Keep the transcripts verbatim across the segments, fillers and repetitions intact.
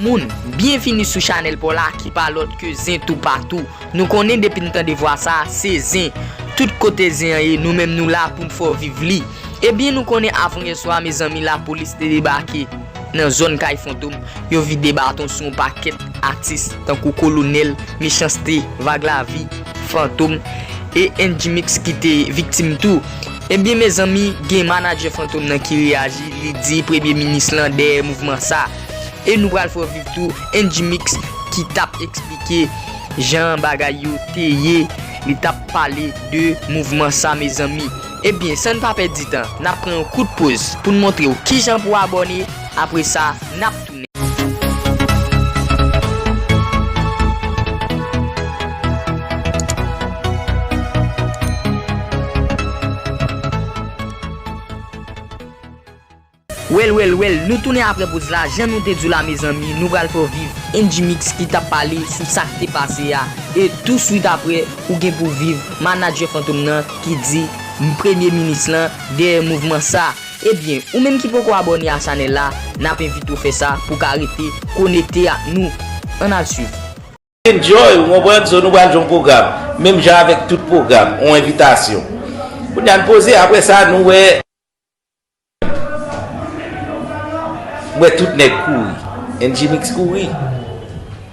Moun, byenvini sou chanèl pa w la ki pa lòt ke Zen Toupatou. Nou konnen depi n tande vwa sa, se Zen. Tout kote Zen an ye, nou menm nou la pou n fè w viv li. Ebyen, nou konnen avan yè swa, mezanmi, lapolis te debake nan zòn Kay Fantom. Yo vide baton sou yon pakèt atis tankou Kolonèl, Mechanste, Vag Lavi, Fantom e N G Mix ki te viktim tou. Ebyen, mezanmi, gen manadjè Fantom nan ki reyaji, li di premye minis lan dèyè mouvman sa. E nou pral fè w viv tou N G Mix ki t ap eksplike jan bagay yo te ye, li t ap pale de mouvman sa, mezanmi. Ebyen, san n pa pèdi tan, n ap pran yon kout poz pou n montre w kijan pou w abòne. Apre sa, n ap tounen. Well, well, well, nou tounen apre poz la. Jan nou te di w la, mezanmi, nou pral fè w viv N G Mix ki t ap pale sou sa k te pase a. E touswit apre, ou gen pou w viv manadjè Fantom nan ki di premye minis lan dèyè mouvman sa. Ebyen, ou menm ki poko abòne a chanèl la, n ap envite w fè sa pou w ka rete konekte ak nou. Ann al swiv. Enjoy, ou konprann, so nou pral jwenn pwogram. Menm jan avèk tout pwogram, yon envitasyon. Kounye a n poze, apre sa, nou wè. M wè tout nèg kouri. N G Mix kouri.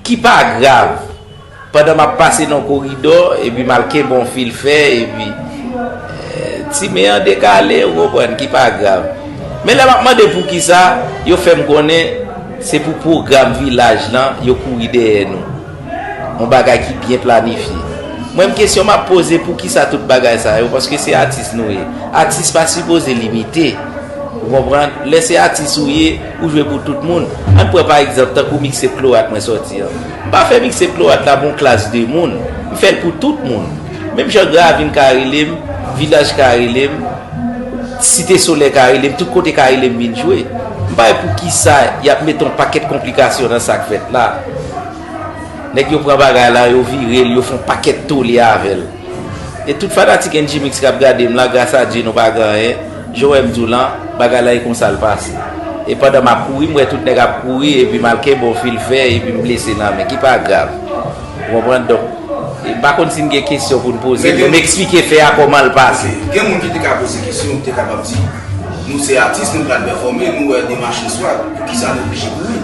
Ki pa grav. Pandan m ap pase nan koridò, epi m al kenbe yon fil fè, epi, eh, ti men an dekale, ou konprann, ki pa grav. Men lè m ap mande poukisa, yo fè m konnen se pou pwogram vilaj lan, yo kouri dèyè nou. Yon bagay ki byen planifye. Mwen, m kesyon m ap poze, poukisa tout bagay sa yo? Paske se atis nou ye. Atis pa sipoze limite. Ou konprann? Lè se atis ou ye, ou jwe pou tout moun. Ann pran pa egzanp, tankou Mixtape Klorat mwen sòti an. M pa fè Mixtape Klorat la pou yon klas de moun. M fè l pou tout moun. Menm jan Gravin ka rele m, Vilaj ka rele m, Site Solèy ka rele m, tout kote ka rele m vin jwe. M pa wè poukisa y ap mete yon pakèt konplikasyon nan sa k fèt la. Nèg yo pran bagay la, yo vire l, yo fè yon pakèt tole avè l. E tout fanatik N G Mix k ap gade m la, gras a Dye nou pa gen anyen. Jan w wè m di w lan, bagay la e konsa l pase. E pandan m ap kouri, m wè tout nèg ap kouri, epi m al kenbe yon fil fè, epi m blese nan men, ki pa grav. Ou konprann? Donk, e m pa konn si n gen kesyon pou n poze, men m eksplike fè a kòman l pase. Gen moun ki te ka poze kesyon, ki te kapab di, nou se atis, nou pral pèfòme, nou wè de machin swat, poukisa nou oblije kouri?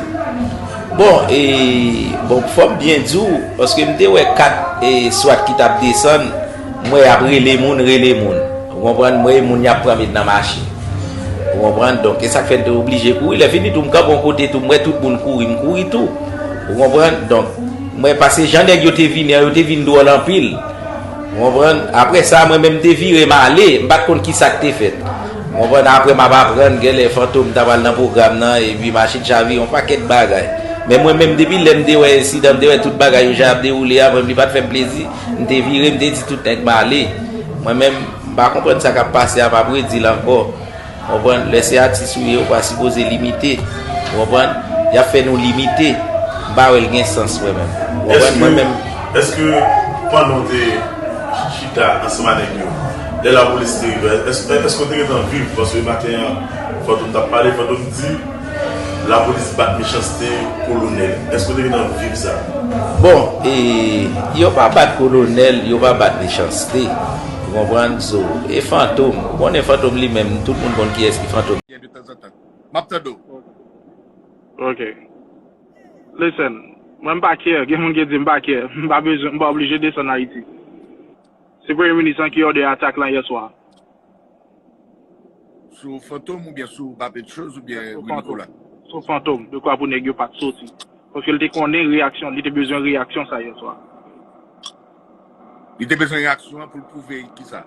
Bon, e, bon, fò m byen di w, paske m te wè kat, e, swat ki t ap desann, m wè y ap rele moun, rele moun. Ou konprann? M wè moun y ap pran met nan machin. Ou konprann? Donk, e sa k fè m te oblije kouri. Lè fini tou, m kanpe yon kote tou, m wè tout moun kouri, m kouri tou. Ou konprann? Donk, m wè pase jan nèg yo te vini an, yo te vin dwòl anpil. Ou konprann? Apre sa, mwen menm, m te vire, m ale. M pa t konn ki sa k te fèt. Ou konprann? Apre, m ap aprann, genlè Fantom ta pral nan pwogram nan, epi machin chavire, yon pakèt bagay. Men mwen menm, depi lè m te wè ensidan, m te wè tout bagay yo jan ap dewoule a, mwen, li pa t fè m plezi. M te vire, m te di tout nèg m ale. Mwen menm, m pa konprann sa k ap pase a, m ap redi l ankò. Ou konprann? Lè se atis ou ye, ou pa sipoze limite. Ou konprann? Y ap fè nou limite. M pa wè l gen sans, mwen menm. Ou konprann? Mwen menm. Èske pandan w te chita ansanm a nèg yo, lè lapolis te rive, èske, èske w te gentan viv? Paske maten an, Fantom t ap pale, Fantom di, lapolis bat Mechanste, Kolonèl. Èske w te gentan viv sa? Bon, e, yo pa bat Kolonèl, yo pa bat Mechanste. Ou konprann? So, e Fantom. Ou konnen Fantom li menm, tout moun konn kiyès ki Fantom. M ap tande w. Ok. Listen, mwen m pa care. Gen moun ki di m pa care. M pa bezwen, m pa oblije desann Ayiti. Se premye minis lan ki òdè atak lan yè swa. Sou Fantom oubyen sou Pape Chose oubyen Willy Colin? Sou Fantom. Dekwa pou nèg yo pa t soti. Paske l te konnen reyaksyon, li te bezwen reyaksyon sa yè swa. Li te bezwen reyaksyon an pou l pwouve kisa?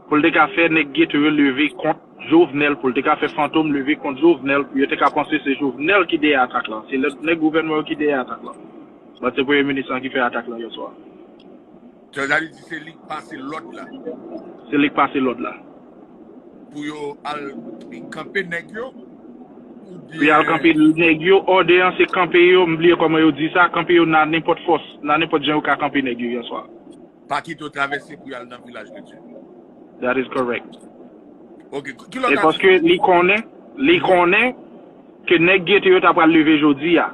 Pou l te ka fè nèg Gatorade leve kont Jovenel, pou l te ka fè Fantom leve kont Jovenel, pou yo te ka panse se Jovenel ki dèyè atak lan. Se lè, nèg gouvènman yo ki dèyè atak lan. But se premye minis lan ki fè atak lan yè swa. Sa vle di se li k pase lòd la. Se li k pase lòd la. Pou yo al kanpe nèg yo? Pou y al kanpe nèg yo, òdè an se kanpe yo, m bliye kòman yo di sa, kanpe yo nan nenpòt fòs, nan nenpòt jan yo ka kanpe nèg yo yè swa. Pa kite yo travèse pou y al nan Vilaj de Dye. That is correct. Ok, ki lòt atis? E paske li konnen, li konnen, ke nèg gete yo ta pral leve jodi a.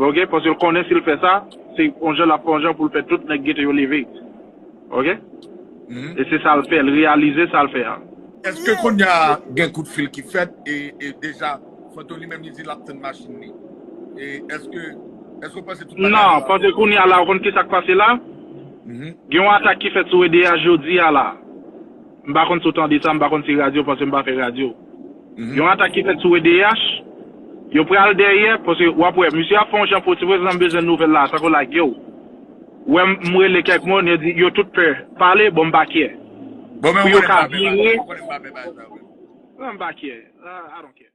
Ok, paske l konnen si l fè sa, se yon jan l ap fè yon jan pou l fè tout nèg gete yo leve. Ok? E se sa l fè, l reyalize sa l fè a. Èske kounye a gen kout fil ki fèt e, e deja Fantom li menm li di l ap tann machin li? E èske, èske w panse tout bagay Non, paske kounye a la, ou konn ki sa k pase la? Gen yon atak ki fèt sou E D H jodi a la. M pa konn si w tande sa, m pa konn si radyo, paske m pa fè radyo. Gen yon atak ki fèt sou E D H, yo pral dèyè, paske w ap wè, misye ap fè yon jan pou, si prezan m bezwen nouvèl la, tankou like, yo, wè m, m rele kèk moun, yo di, yo tout pè pale, bon, m pa kyè. Bon, men Pou ou yo konnen ka m pa pè bagay, vire, ou konnen m pa pè bagay sa, wi. Non, m pa kyè. Ah, I don't care.